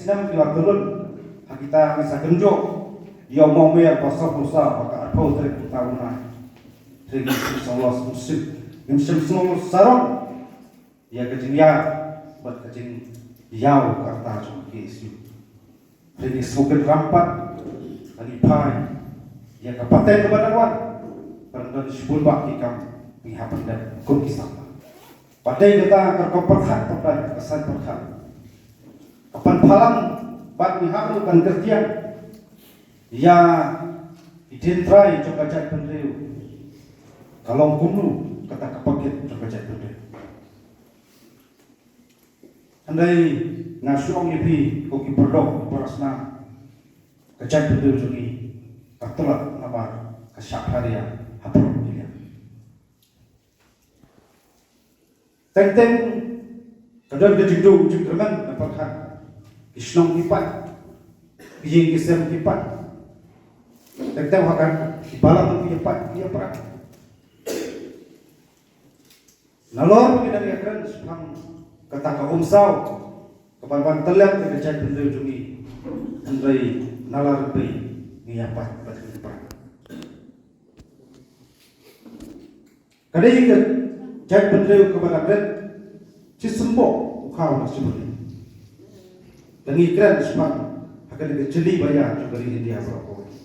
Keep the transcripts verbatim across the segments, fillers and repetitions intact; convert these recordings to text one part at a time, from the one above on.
Shem ki la tylun ha kita ngi sa kynjoh ïa u mawmer ba sawphew saw ha ka arphew tarik u Taïwan. Te ngi sngewsih, ngim sngewsih sarong ïa ka jingïar bad ka jingïaw ka rta jong ka K S U. Te ngi sngewkynram pat, ngi phai ïa ka pateng kaba dang wan, ban don shibun bak ki kam ngi hap ban dep kum ki samla. Ba dei kata ka rukom pyrkhat, pyrkhat, ka saiñ pyrkhat. Ka pynpaw lang bad ngi hap ruh ban kyrtiang ïa ki jingtrai jong ka jaitbynriew. Ka long kumno kata ka paket jong ka jaitbynriew. Hynrei nga shu ong ïa phi ko ki paralok, ki parasnam, ka jaitbynriew jong ngi ka tlot namar ka shah pharia ha pyrthei. Teng teng ka don ka jingduh jingkyrmen na pyrkhat ki shnong ki paid, ki ïing ki sem ki paid. Teng teng ha ka ki balang ki ïa paid ki ïa pra. Nalor ba ngi dang ïakren shaphang kata ka umsaw kaba wan tyllep ïa ka jaitbynriew jong ngi, hynrei nalor ba ngi ïa paid bad ngi ïa pra. Ka dei ka jaitbynriew kaba la rit shi symboh u khaw na shi bynriew. Te ngi kren shaphang ha kane ka jylliew ba ïa jong ka ri India baroh kawei.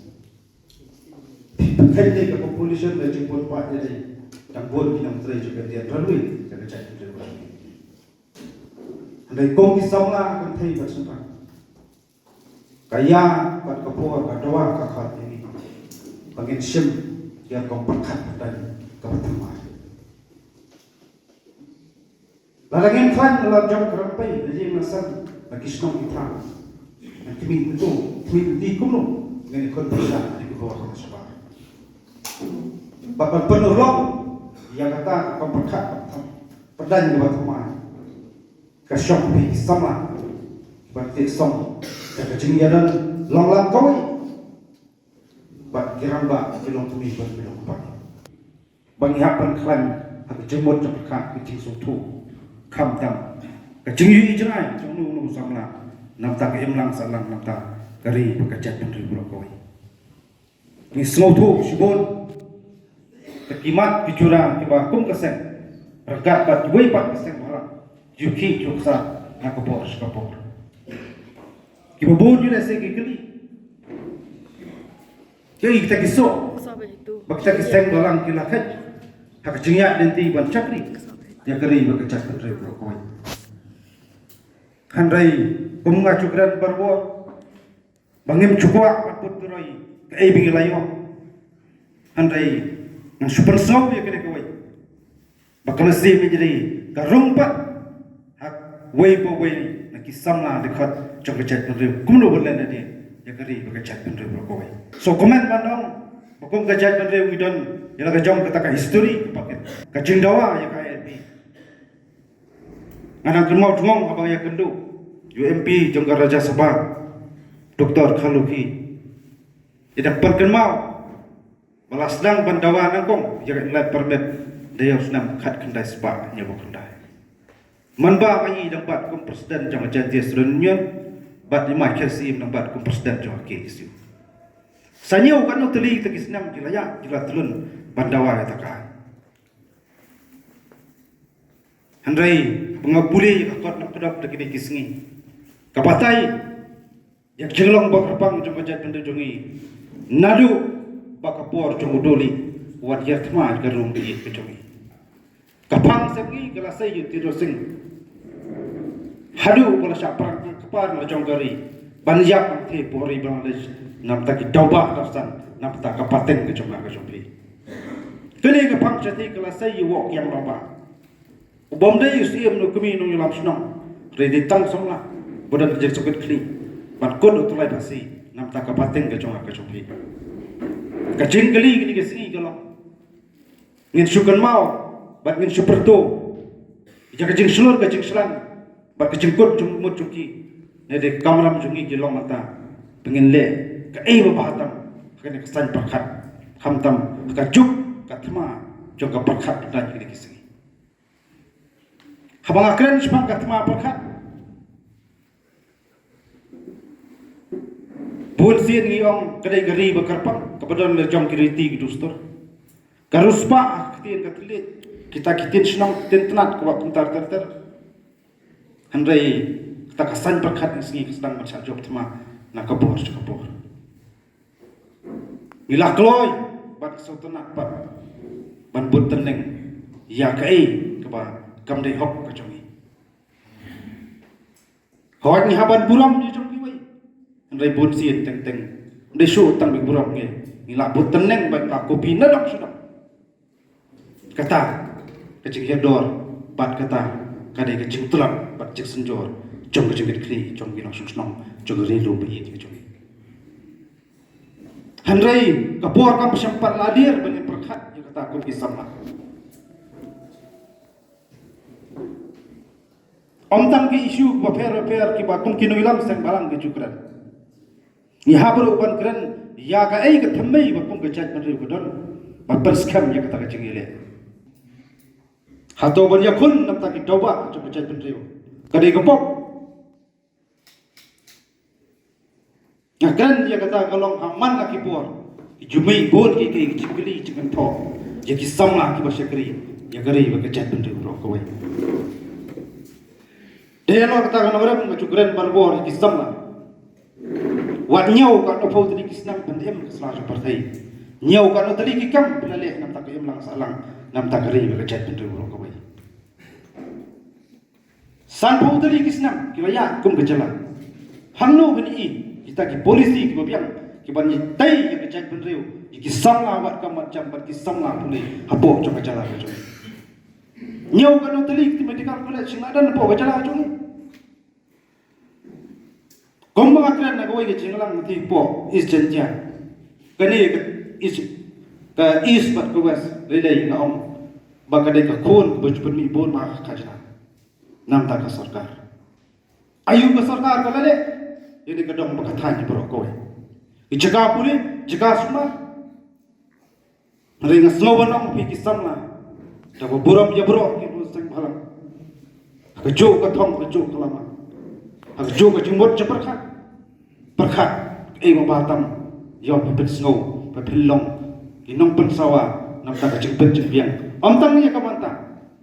Phi pyrkhat ïa ka population ka jingbun paid ïa dei tang bun ki nongtrei jong ka Indian Railway, ka jaitbynriew ba. Hynrei kum ki samla kynthei bad shynrang, ka ïa bad ka por ka dawa ka khot ïa ngi ba ngin shim ïa ka rukom pyrkhat pyrkhat kaba thymmai. Lada ngim khlaiñ na la jong ka rympei, na ïing na sem, na ki shnong ki thaw, na khmih na tu, khmih na ti kumno ngin ïakhun pyrshah ïa ki bor ha shabar. Bad ban pynurlong ïa kata ka rukom pyrkhat, pyrkhat kaba thymmai. Ka shong phi ki samla kiba teh song da ka jingïadon long lang kawei bad ki rangbah ki longkmie bad ki longkpai. Ba ngi hap ban khlaiñ ha ka jingmut jingpyrkhat, ka jingsngewthuh, khamtam ka jingïohi jngai jong uno uno u samla, namta ka imlang sahlang, namta ka ri bad ka jaitbynriew baroh kawei. Ngi sngewthuh shibun ïa ki mat ki jura kiba kum ka seng ryngkat bad kiwei pat ki seng balang, ju khih ju ksar na ka por sha ka por. Kiba bun ju lehse ki kylli, ïa kita ki soh ba kita ki seng balang ki la khet ha ka jingïaid lynti ban shakri ïa ka ri bad ka jaitbynriew baroh kawei. Hynrei kum nga ju kren barabor, ba ngim ju kwah ban pynturoi kaei ba ngi la ïoh. Hynrei ngan shu pynsngew ïa kane kawei, ba ka mynsiem jong ngi ka rung pat ha uwei pa uwei na ki samla dkhot jong ka jaitbynriew kumno ban leh lade ïa ka ri bad ka jaitbynriew baroh kawei. So kumne ban ong ba kum ka jaitbynriew ngi don ïa la ka jong kata ka history, ka paket, ka jingdawa ïa ka I L P. Nga dang kynmaw jngoh haba nga ïakynduh ïa u M P jong ka Rajya Sabha, Doctor Kharlukhi. Ïa dang pynkynmaw ba la sdang ban dawa nyngkong ïa ka inland permit da ïa u snem khatkhyndai spah hynñiewphew khyndai. Mynba ma i dang bat kum president jong ka Jaintia Student Union bad i ma Khyrsiem dang bat kum president jong ka K S U. Sa hynñiew katno tylli kita ki snem ki la ïa, ki la tylun ban dawa ïa kata ka. Hynrei ba nga pule ïa ka kot na kdop da kine ki sngi, ka batai ïa ka jinglong ba kyrpang jong ka jaitbynriew jong ngi naduh ba ka por jong u Dolly wat ïa thma ïa ka rung ïa ka jong ngi. Ka phang sep ngi ka la sei ïa u Tirot Sing haduh ba la shah prang ka kpar la jong ka ri ban ïap ban theh pori Bangladesh namta ki dawbah dawsan namta ka pateng ka jong nga ka jong phi. Kane ka phang shatei ka la sei ïa u Wok Kiang Dawbah. U bym dei u Syiem, u kmie nongïalam shnong, hynrei dei tang samla ba don ka jingsngewkit khlieh ban kut u tyllai Khasi namta ka pateng ka jong nga ka jong phi. Ka jingkylli kine ki sngi ka long, ngin shu kynmaw bad ngin shu pyrto ïa ka jingshlur ka jingshlan bad ka jingkut jingmut jong ki. Ne dei ka kamram jong ngi ki long mynta ba ngin leh kaei ba bha tam ha kane ka saiñ pyrkhat, khamtam ha ka juk ka thma jong ka pyrkhat pyrthei kine ki sngi. Haba nga kren shaphang ka thma pyrkhat, Bun sien ngi ong ka dei ka ri ba kyrpang, kaba don la jong ki riti ki dustur. Ka riewspah, ka ktien ka thylliej, kita ki ktien shnong, ktien tnat kaba kumta ter ter. Hynrei kata ka saiñ pyrkhat ngi sngi ka sdang ban shah jop thma na ka por sha ka por. Ngi la kloi bad ka sngewtynnat pat ban bud tynning ïa kaei kaba kam dei hok ka jong ngi. Hooid ngi hap ban burom ïa jong kiwei. Hynrei bun sien teng teng ym dei shuh tang ba burom ngi. Ngi la bud tynning bad la copy na dong sha dong. Kata ka jinghiar dor bad kata ka dei ka jingtlot bad jingsynjor jong ka jingkitkhlieh jong ki nongshong shnong jong ka ri lum ba ïeit ka jong ngi. Hynrei ka por kam shym pat la dier ban ïa pyrkhat ïa kata kum ki samla. Ym tang ki issue ba pher ba pher kiba kum ki nongïalam seng bhalang ki ju kren. Ngi hap ruh ban kren ïa kaei ka thymmei ba kum ka jaitbynriew ka don ban pynskhem ïa kata ka jingïaleh. Hato ban ïakhun na bynta ki daw ba jong ka jaitbynriew ka dei ka pop. Nga kren ïa kata ka long ha man la ki por ki ju mih bun ki, ki jingkylli jingkynthoh ïa ki samla kiba shakri ïa ka ri bad ka jaitbynriew baroh kawei. Te ïa kata ka nongrep nga ju kren barabor ïa ki samla. Wat ñiew katno phew tylli ki snem ban im ka sla jong pyrthei. Ñiew katno tylli ki kam phi la leh na bynta ka imlang sahlang, na bynta ka ri bad ka jaitbynriew baroh kawei. Sanphew tylli ki snem ki la ïaid kum ka jylla. Hangno ban i kita ki policy kiba biang kiban ïatei ïa ka jaitbynriew, ïa ki samla wad kam wad jam bad ki samla pule hapoh jong ka jylla ka jong ngi. Ñiew katno tylli ki medical college sha nga don hapoh ka jylla ka jong ngi. Kumba nga kren na kawei ka jingïalang na ti hapoh East Jaintia. Kane ka East, ka East bad ka West lei lei nga ong ba ka dei ka khun kaba ju pynmih bun ba ka khajna. Namar ka sorkar. Aïu ka sorkar ka la leh ïa kane ka dong ba ka thaiñ baroh kawei. Ki jaka pule, jaka sumar. Hynrei nga sngew ban ong phi ki samla, da ba burom ïa baroh ki nongshong seng bhalang. Ha kajuh ka thong, ha kajuh ka lama, ha kajuh ka jingmut jingpyrkhat, pyrkhat kaei ba bha tam, ïa phi pynsngew, ba phin long ki nongpynsawa na bynta ka jingpynshitom. Ym tang ïa ka mynta,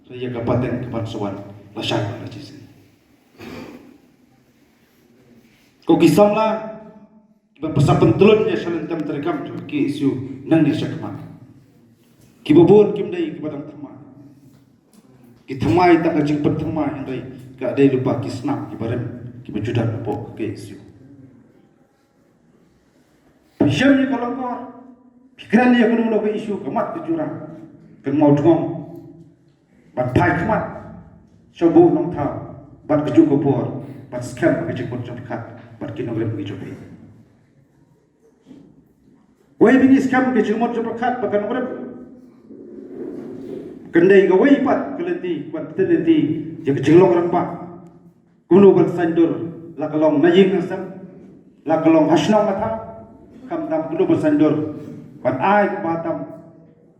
hynrei ïa ka pateng ka ban sa wan lashai ban lashai. Ko ki samla, kiba pynshah pyntlun ïa sha lyntem treikam jong ka K S U nangne shakhmat. Kiba bun kim dei kiba dang thymmai. Ki thymmai tang ka jingpynthymmai hynrei ka dei lypa ki snam kiba rim kiba ju don hapoh ka K S U. Phi shem ïa ka longkor, phi kren ïa kano kano ka issue ka mat ka jura, ka mawtngong. Ban phai khmat sha u buh nongthaw bad kajuh ka por ban skhem ka jingmut jingpyrkhat bad ki nongrim ki jong phi. Wei ba ngi skhem ka jingmut jingpyrkhat bad ka nongrim, kan dei kawei pat ka lynti ban pynlynti ïa ka jinglong rangbah. Kumno ban saiñdur, la ka long na ïing na sem, la ka long ha shnong ha thaw, khamtam kumno ban saiñdur ban ai kaba tam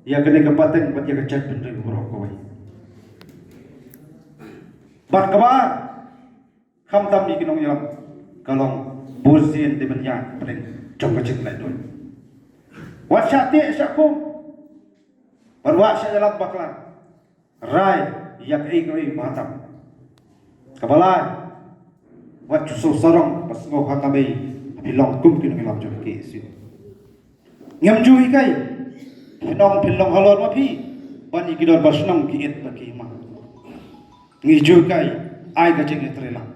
ïa kane ka pateng bad ïa ka jaitbynriew baroh kawei. Bad kaba ar, khamtam ïa ki nongïalam, ka long bun sien dei ban ïaid hapdeng jong ka jinglaitluid. Wat shah teh shah kum, bad wat shah ïalam bakla. Rai ïa kaei kaei ba tam. Kaba lai, wat ju sngewsarong ba sngewkhanglad ba phi long kum ki nongïalam jong ka K S U. Ngim ju hikai, phin ong phin long halor ma phi ban ïa ki dorbar shnong ki ïeit bad ki hima. Ngi ju hikai, ai ka jingïatreilang.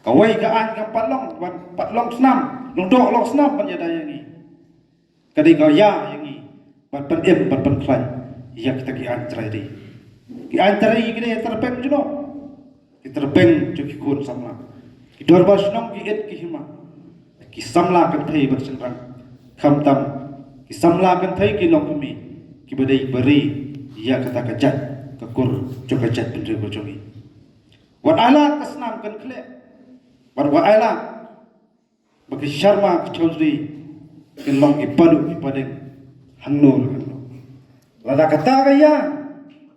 Kawei ka aiñ kam pat long, ban pat long snam, long doh long snam ban ïada ïa ngi. Ka dei ka ïa ïa ngi ban pynim ban pynkhlaiñ ïa kita ki aiñ trai ri. Ki aiñ trai ri ki dei tyrpeng jong no? Ki tyrpeng jong ki khun samla. Ki dorbar shnong ki ïeit ki hima. Ki samla kynthei bad shynrang. Khamtam ki samla kynthei ki longkmie kiba dei ba ri ïa kata ka jait ka kur jong ka jaitbynriew ka jong ngi. Wat ai lad ka snam kan khleh. Wat wat ai lad ba ki Sharma ki Chaudhary kin long ki paduh ki padeng hangno hangno. Lada kata ka ïa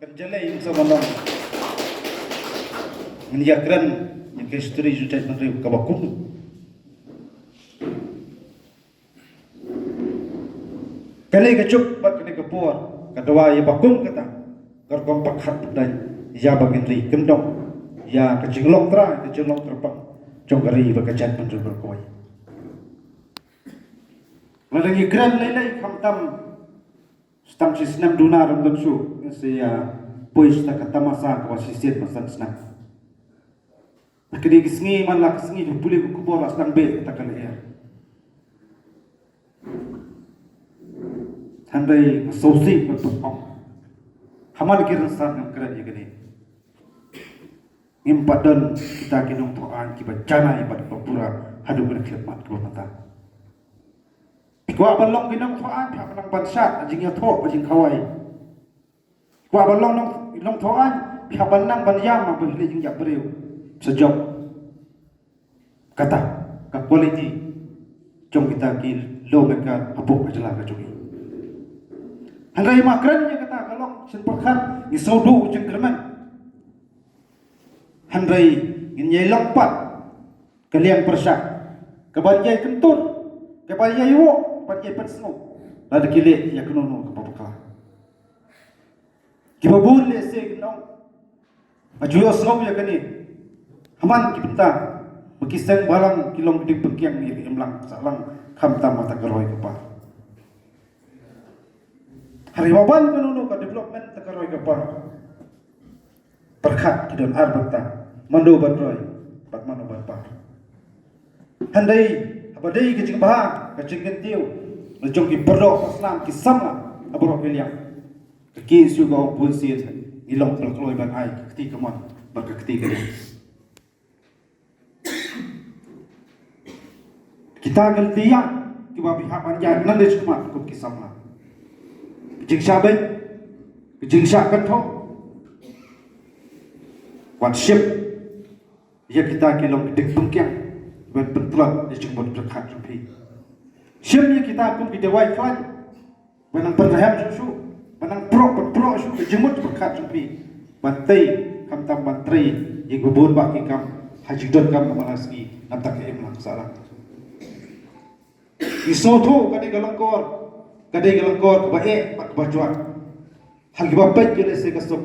kan jyllei ïa sa ban long. Ngin ïa kren ïa ka history jong jaitbynriew kaba kum. Kane ka juk bad kane ka por ka dawa ïa ba kum kata ka rukom pyrkhat pyrdain ïa ba ngin ri kyndong ïa ka jinglong trai, ka jinglong kyrpang jong ka ri bad ka jaitbynriew baroh kawei. Lada ngi kren lei lei khamtam, tang shi snem duna ruh ngam don shuh, ngi sa ïa poi sha ka tamasa kaba shisien ba san snem. Ha kine ki sngi man la ka sngi jong pule ka khubor la sdang beh kata ka lyer. Hynrei nga sngewsih ban pynpaw, ha man ki rynsan ngam kren ïa kane. Ngim pat don kita ki nongthoh aiñ kiba janai bad ba pura haduh kane ka khyllipmat kaba mynta. Phi kwah ban long ki nongthoh aiñ, phi hap ban nang ban shad ha jingïathoh, ha jingkhawai. Kwah ban long nong, nongthoh aiñ, phi hap ban nang ban ïam ha ba hynrei jingïap briew. Sa jop kata ka quality jong kita ki lawmaker hapoh ka jylla ka jong ngi. Hynrei ma kren ïa kata ka long shen pyrkhat ngi sngewduh jingkyrmen. Hynrei ngin ïai long pat ka liang pyrshah kaban ïai kyntur, kaban ïai woh, kaban ïai pynsngew lada ki leh ïa kano kano kaba bakla. Kiba bun lehse kin ong, nga ju ïohsngew ïa kane ha man ki bynta ba ki seng bhalang ki long ki dieng pynkiang ïa ka imlang sahlang khamtam ha kata ka roi ka par. Hynrei haba ban kano kano ka development ha kata ka roi ka par, pyrkhat ki don ar bynta, mano ban roi bad mano ban par. Hynrei haba dei ka jingbha, ka jingkyntiew na jong ki paralok parasnam, ki samla ha baroh ki liang, ka KSU ka ong bunsien ngi long ba la kloi ban ai ka kti kamon bad ka kti kadiang. Kita ki lynti ïaid kiba phi hap ban ïaid nangne shakhmat kum ki samla. Ka jingshah beit, ka jingshah kynthoh, wat shim ïa kita ki long ki dieng pynkiang ban pyntlot ïa ka jingmut pyrkhat jong phi. Shim ïa kita kum ki dawai khlaiñ ban nang pynrhem shuh shuh, ban nang proh pynproh shuh ka jingmut pyrkhat jong phi. Ban tei, khamtam ban trei ïa kiba bun bah ki kam ha jingdonkam ha man la sngi, namar ka imlang sahlang. Ngi sngewthuh ka dei ka lyngkor, ka dei ka lyngkor kaba eh bad kaba jwat. Ha kiba peit ki lehse ka suk.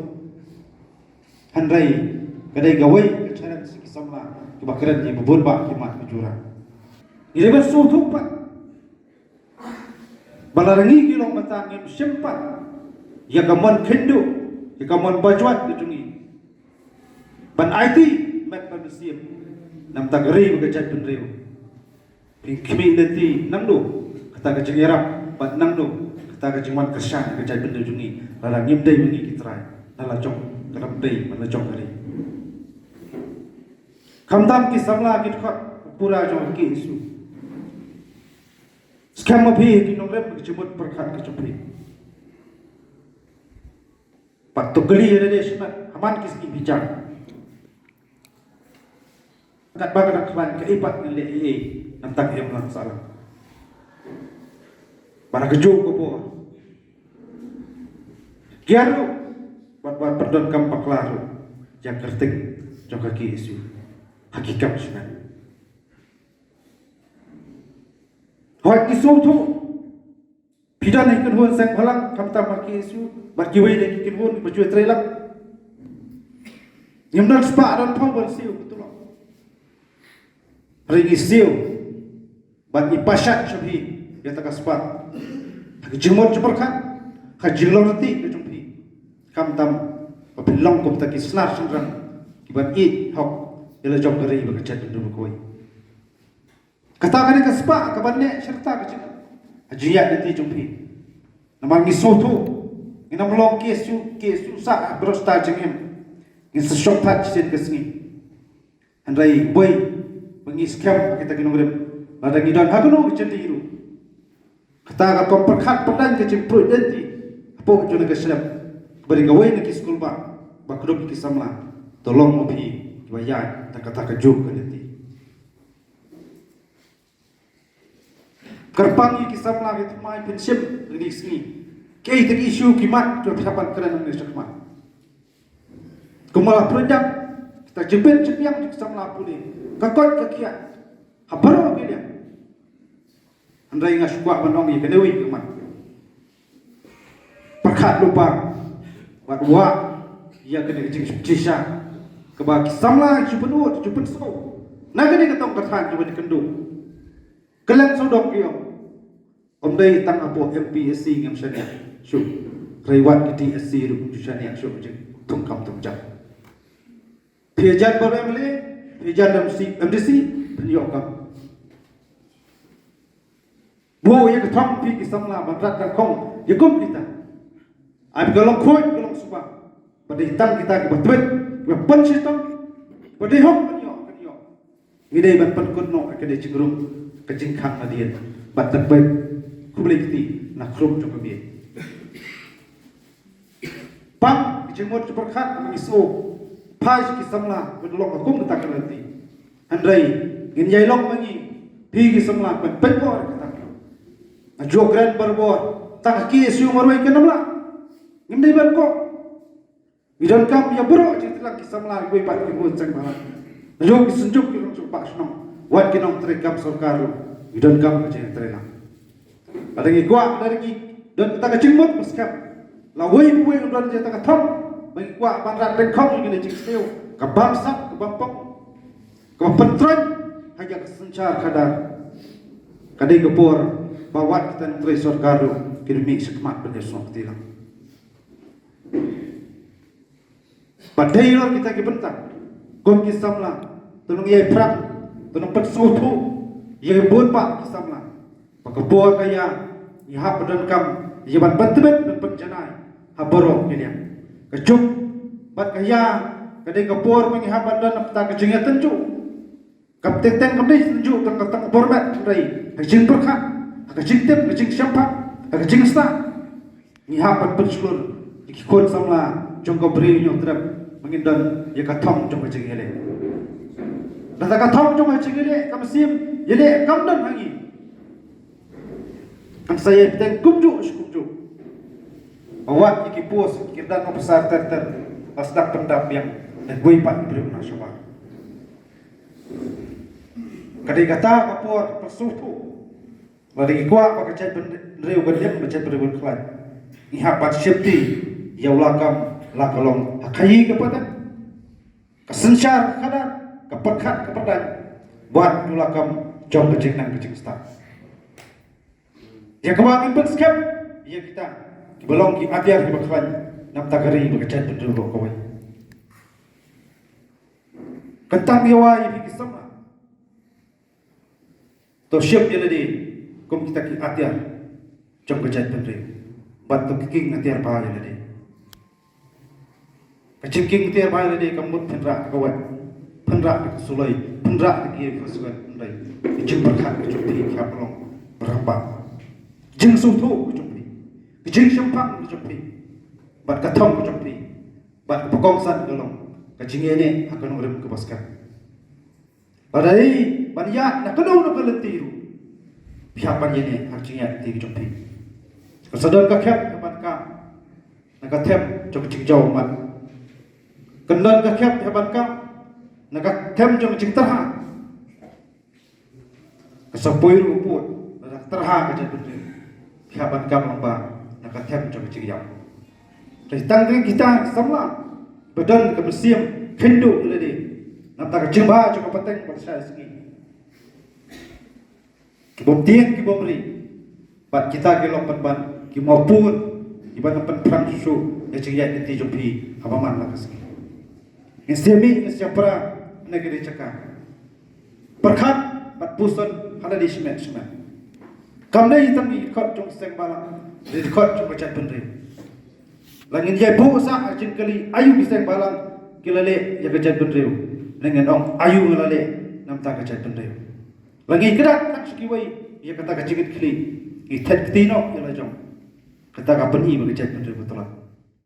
Hynrei ka dei kawei ka challenge ki samla kiba kren ïa kiba bun bah ki mat ki jura. Ngi dei ban sngewthuh pat ba lada ngi ki long mynta ngim shim pat ïa ka mon khyndiat, ïa ka mon bajwat ka jong ngi ban aiti met bad mynsiem, namar ka ri bad ka jaitbynriew. Phi khmih lynti nangno kata ka jingïarap bad nangno kata ka jingwan kyrshan ka jaitbynriew jong ngi lada ngim dei ma ngi ki trai, lada la jong ka dam dei bad la jong ka ri. Khamtam ki samla ki dkhot pura jong ka KSU. Skhem ma phi ki nongrim ki jingmut pyrkhat ka jong phi. Pat to kylli ïa lade shimet ha man ki sngi phi jam. Katba ka dang khlaiñ kaei pat ngan leh ei ei, namar ka imlang sahlang. Bad ha kajuh ka por kiar ruh bad, bad pyndonkam bakla ruh ïa ka kyrteng jong ka KSU ha ki kam shimet. Hooid ngi sngewthuh phi don ha ki kynhun seng bhalang khamtam ha ki KSU bad kiwei de ki kynhun ba ju trei lang. Ngim don spah don phew ban siew ka tulop. Hynrei ngi siew bad ngi pashat sha phi ïa kata ka spah ha ka jingmut jingpyrkhat, ha ka jinglong ryntih ka jong phi. Khamtam ba phin long kum kita ki snar shynrang kiban ïeit hok ïa la jong ka ri bad ka jaitbynriew kawei. Kata ka dei ka spah kaban neh shirta ka jingim ha jingïaid lynti jong phi. Namar ngi sngewthuh ngin ym long KSU, KSU sah ha baroh shi jingim. Ngin sa shong pat shisien ka sngi. Hynrei boi ba ngi skhem kita ki nongrim, lada ngi don ha kano ka jylliew ruh, kata ka rukom pyrkhat pyrdain ka jingpruid lynti hapoh jong ka shlem, ba dei kawei na ki skulbah ba kdup ki samla, to long ma phi kiba ïaid da kata kajuh ka lynti. Kyrpang ïa ki samla ki thymmai, phin shim ïa kine ki sngi. Kiei ki issue ki mat kiba phi hap ban kren nangne shakhmat. Kumba la pynjah kita jingpyn jingpang jong ki samla pule, ka koit ka khiah ha baroh ki liang. Hynrei nga shu kwah ban ong ïa kane kawei ka mat. pyrkhat lypa bad wad ïa kane ka jingshisha kaba ki samla ki ju pynud, ki ju pynsngew na kane ka tong ka thaiñ kaba ïakynduh. Kylleng sawdong ki ong, ym dei tang hapoh M P S C ngim shaniah shuh, hynrei wat ki D S C ruh ym ju shaniah shuh jingthung kam thung jam. Phi jan baroh M L A, phi jan M C, M D C, phin ïoh kam. Buh ïa ka thong phi ki samla ban rat nyngkong ïa kum kita. Ai ka long khuid ka long suba. Ba dei tang kita kiba twit, kiba pynshitom, ba dei hok ban ïoh, ban ïoh. Ngi dei ban pynkut noh ïa ka dei jingrung, ka jingkhang nadien. Bad tang bad khublei kti na khrum jong ka miet. Pang ki jingmut jingpyrkhat, ngi sngewbha ïa ki samla ban long ha kum kata ka lynti. Hynrei ngin ïai long ma ngi, phi ki samla ban pynbor kata ka. Nga ju kren barabor, tang ha ki issue marwei kin ym lah. Ngim dei ban koh. Ngi donkam ïa baroh jingthrang ki samla, kiwei pat ki bun seng bhalang. Ngi ïoh ki synjuk ki nongtrei ba shnong, wat ki nongtrei kam sorkar ruh, ngi donkam ka jingtrei lang. Lada ngi kwah, lada ngi don kata ka jingmut ba skhem, lawei pa wei un don jingkata ka thong ba ngi kwah ban rat ryngkhong ïa kine jingsniew, ka bamsap, ka bampong, ka bapyntroiñ ha ka synshar khadar. Ka dei ka por ba wat kita nongtrei sorkar ruh kin mih shakhmat ban ïasnoh kti lang. Ba dei ruh kita ki bynta kum ki samla, to nang ïai pyrkhat, to nang pynsngewthuh ïa ki bun bah ki samla. Ba ka por ka ïa, ngi hap ban donkam ïa ban pyntbit, ban pynjanai ha baroh ki liang. Ka juk bad ka ïa, ka dei ka por ba ngi hap ban don na ka bynta ka jingïatynjuh. Kam teng teng kam dei tynjuh tang ka tang ka por met, hynrei ha ka jingpyrkhat, ha ka jingtip, ha ka jingshemphang, ha ka jingstad. Ngi hap ban pynshlur ïa ki khun samla jong ka Bri Hynñiewtrep ba ngin don ïa ka thong jong ka jingïaleh. Lada ka thong jong ka jingïaleh ka mynsiem ïaleh kam don ha ngi, kan sa ïai bteng kumjuh shi kumjuh. Ba wat ïa ki post kyrdan officer ter ter ba sdang pyndap biang da kiwei pat ki briew na shabar. Ka dei kata ka por ka pynsngewthuh. Lada ngi kwah ba ka jaitbynriew kan im, ba ka jaitbynriew kan khlaiñ, ngi hap ban shim kti ïa u lakam, la ka long ha khaii ka pateng, ka synshar khadar, ka pyrkhat ka pyrdaiñ, bad u lakam jong ka jingnang ka jingstad. Ïa kaba ngin pynskhem ïa kita kiba long ki atiar kiba khlaiñ na ka bynta ka ri bad ka jaitbynriew baroh kawei. Kyntang ïa wei ïa phi ki samla. To shim ïa lade kum kita ki atiar jong ka jaitbynriew. Bad to kieng atiar bha ïa lade. Ka jingkieng atiar bha ïa lade kam mut phin rah da ka wait, phin rah da ka suloi, phin rah da ki ïing physical, hynrei ka jingpyrkhat ka jong phi ka hap long ba rangbah. Jingsngewthuh ka jong phi, ka jingshemphang ka jong phi, bad ka thong ka jong phi, bad kaba kongsan ka long ka jingïaineh ha ka nongrim kaba skhem. Lada dei ban ïaid na kano kano ka lynti ruh, phi hap ban ïaineh ha ka jingïaid lynti ka jong phi. Kan sa don ka khep kaba kam na ka them jong ka jingjaw ummat. Kan don ka khep kaba kam na ka them jong ka jingtyrha. Kan sa poi ruh u pud na ka tyrha ka jaitbynriew. Phi hap ban kam lyngba na ka them jong ka jingïap. Te tang kita ki samla ba don ka mynsiem khyndiat ïa lade na ka bynta ka jingbha jong ka pateng bad ka shai sngi. Ki bym tieng ki bym ri. Bad kita ki long pynban ki mawpud kiban pynphrang shuh shuh ïa ka jingïaid lynti jong phi haba man la ka sngi. Ngin sa mih, ngin sa pra na ki ri jaka. Pyrkhat bad puson ha lade shimet shimet. Kam dei tang ki dkhot jong ki seng balang, ki dkhot jong ka jaitbynriew. La ngin ïai buh sah ka jingkylli, aïu ki seng balang ki la leh ïa ka jaitbynriew, ne ngin ong aïu nga la leh na ka bynta ka jaitbynriew. La ngi kyndat tang sha kiwei ïa kata ka jingkitkhlieh, ngi thet kti noh ïa la jong. Kata ka pyni ba ka jaitbynriew ka tlot.